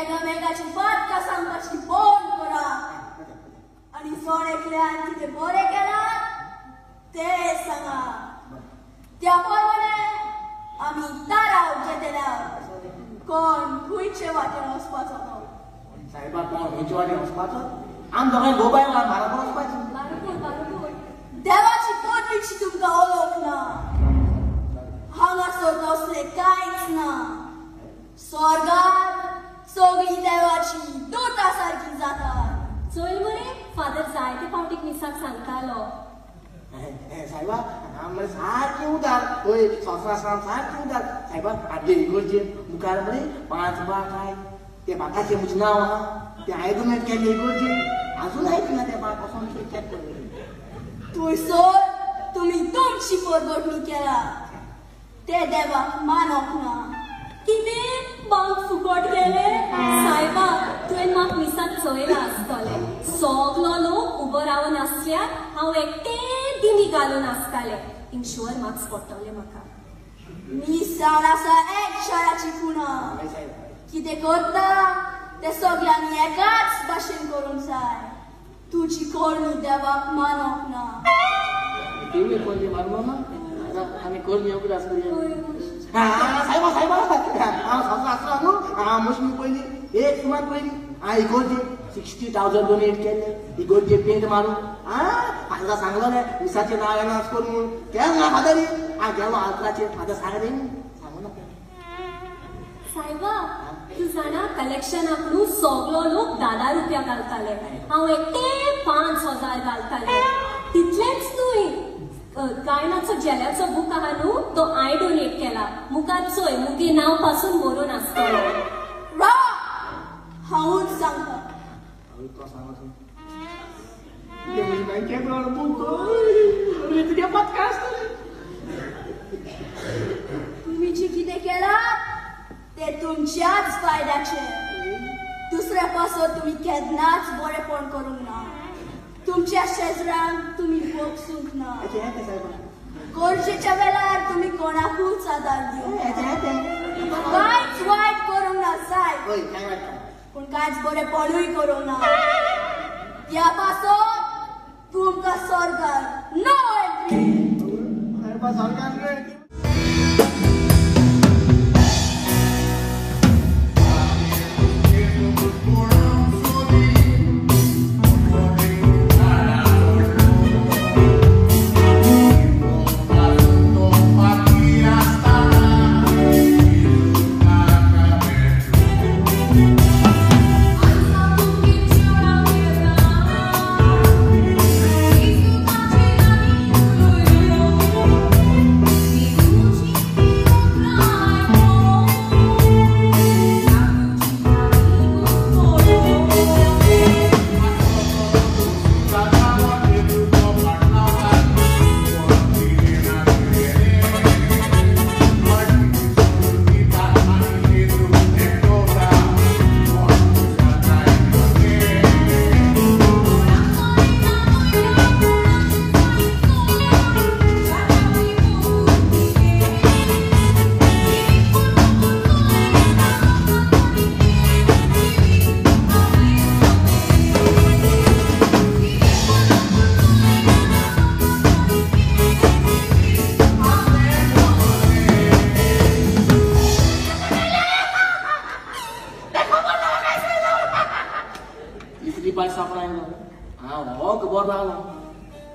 एकामेकाची पातकां सांगपाची बंद करा आनी जण एकल्यान कितें बरें केलां तें सांगा. त्या प्रमाणे आमी ताराव घेतले कोण खंयचे वाटेन वचपाचो तो. साहेबा कोण खंयचे वाटेन वचपाचो? आम दोगांय गोबाय म्हारग वचपाचो. बरोबर बरोबर. देवाची पदवीची तुमकां ओळख ना. हांगासर तसलें कांयच ना. स्वर्गार सगळीं देवाची दुता सारकी जातात. चोयल मरे फादर जायते फावटीक मिसाक सांगतालो. साहेबा हांव मरे सारकें उदार. हय संवसार सारकें उदार. साहेबा आमगे इगोर्जेन मुखार मरे 5 बाक आहाय. ते बाकाचें म्हजें नांव आहा. तें हांवें डोनेट केल्लें इगोर्जेन. आजून आयकना ते बाक वचोन चॅक कर. थंयसर तुमी तुमची परगटणी केला ते देवाक मानप ना. कितें बांक फुकट गेले? सायबा तुवें म्हाका मिसाक चोयलां आसतलें. सगलो लोक उबो रावन आसल्यार हांव एकटें दिमी घालून आसतालें. इन्शुअर मार्क्स पडटले म्हाका. मीस जावन आसा एक शाराची खुणा. कितें करता तें सगल्यांनी एकाच भाशेन करूंक जाय. तुजी करणी देवाक मानप ना. तिवूय करणी मानलो ना? आमी करणी उगडास करुया. सायबा सायबा हांव सासू आसलो न्हू. हांव मशमी पयलीं एक सुमार पयलीं हांव इगोर्जे 60,000 डोनेट केल्ले इगोर्जे पेंट मारून. फादरा सांगलोलें मिसाचें नांव एनावन्स कर म्हूण. केलें ना फादरी. हांव गेलो आल्तराचेर. फादर सांगलें सांगू नाका. सायबा तूं जाणा कलेक्शनाक न्हू सगलो लोक 10 रुपया घालताले. हांव एकटें 5,000 घालतालें. तितलेंच न्हय गायनाचो झेल्याचो बूक आहा न्हू तो हांवें डोनेट केला. मुखार चोय मुगे नांव पासून बरोवन आसतलो. राव हांवूच सांगता. तुमी जी कितें केलां तें तुमच्याच फायद्याचें. दुसऱ्या पासत तुमी केन्नाच बरेपण करूंक ना. तुमच्या शेजरांक तुमी भोगसूंक ना. गरजेच्या वेळार तुमी कोणाकूच आदार दिवंक ना. कांयच वायट करूंक ना सायब, पूण कांयच बरेपणूय करूंक ना. त्या पासत तुमकां स्वर्गार नो एंट्री.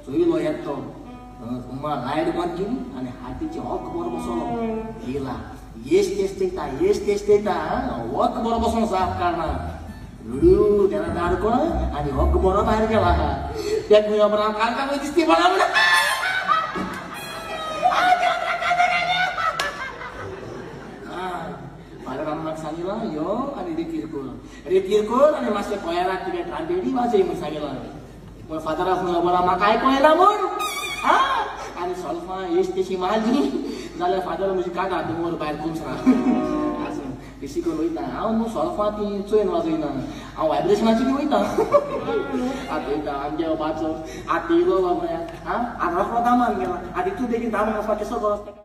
चोयलो येत तो लायट बंद केली आनी हातीचे हक बरो बसलो. येयला येस टेस्ट येता येस टेस्ट येता. हक बरो बसोन साफ काडना लुडू तेन्ना दार कोण आनी हक बरो भायर गेला. त्या खंय कालका खंय दिसती पडा म्हणून. फादरान सांगितलं यो आनी रेतीर कर रेतीर कर आनी मातशें कोयराक तुगे ट्रांपेटी वाजय म्हूण सांगितलं. पूण फादराक खबर म्हाका आयको येना म्हूण. आनी सोल्फां येश तेशी मारली जाल्यार फादर म्हजी काका दोंगर भायर कोमसा आसूं बेशी करून वयता हांव न्हू सोल्फां ती चोयन वाजयना हांव वायब्रेशनाची ती वयता. आतां वयता आमगे बाचो आतां येयलो बाबा आं आतां रोखडो दामान गेला. आतां तूं बेगीन दामान वचपा केसो गरज.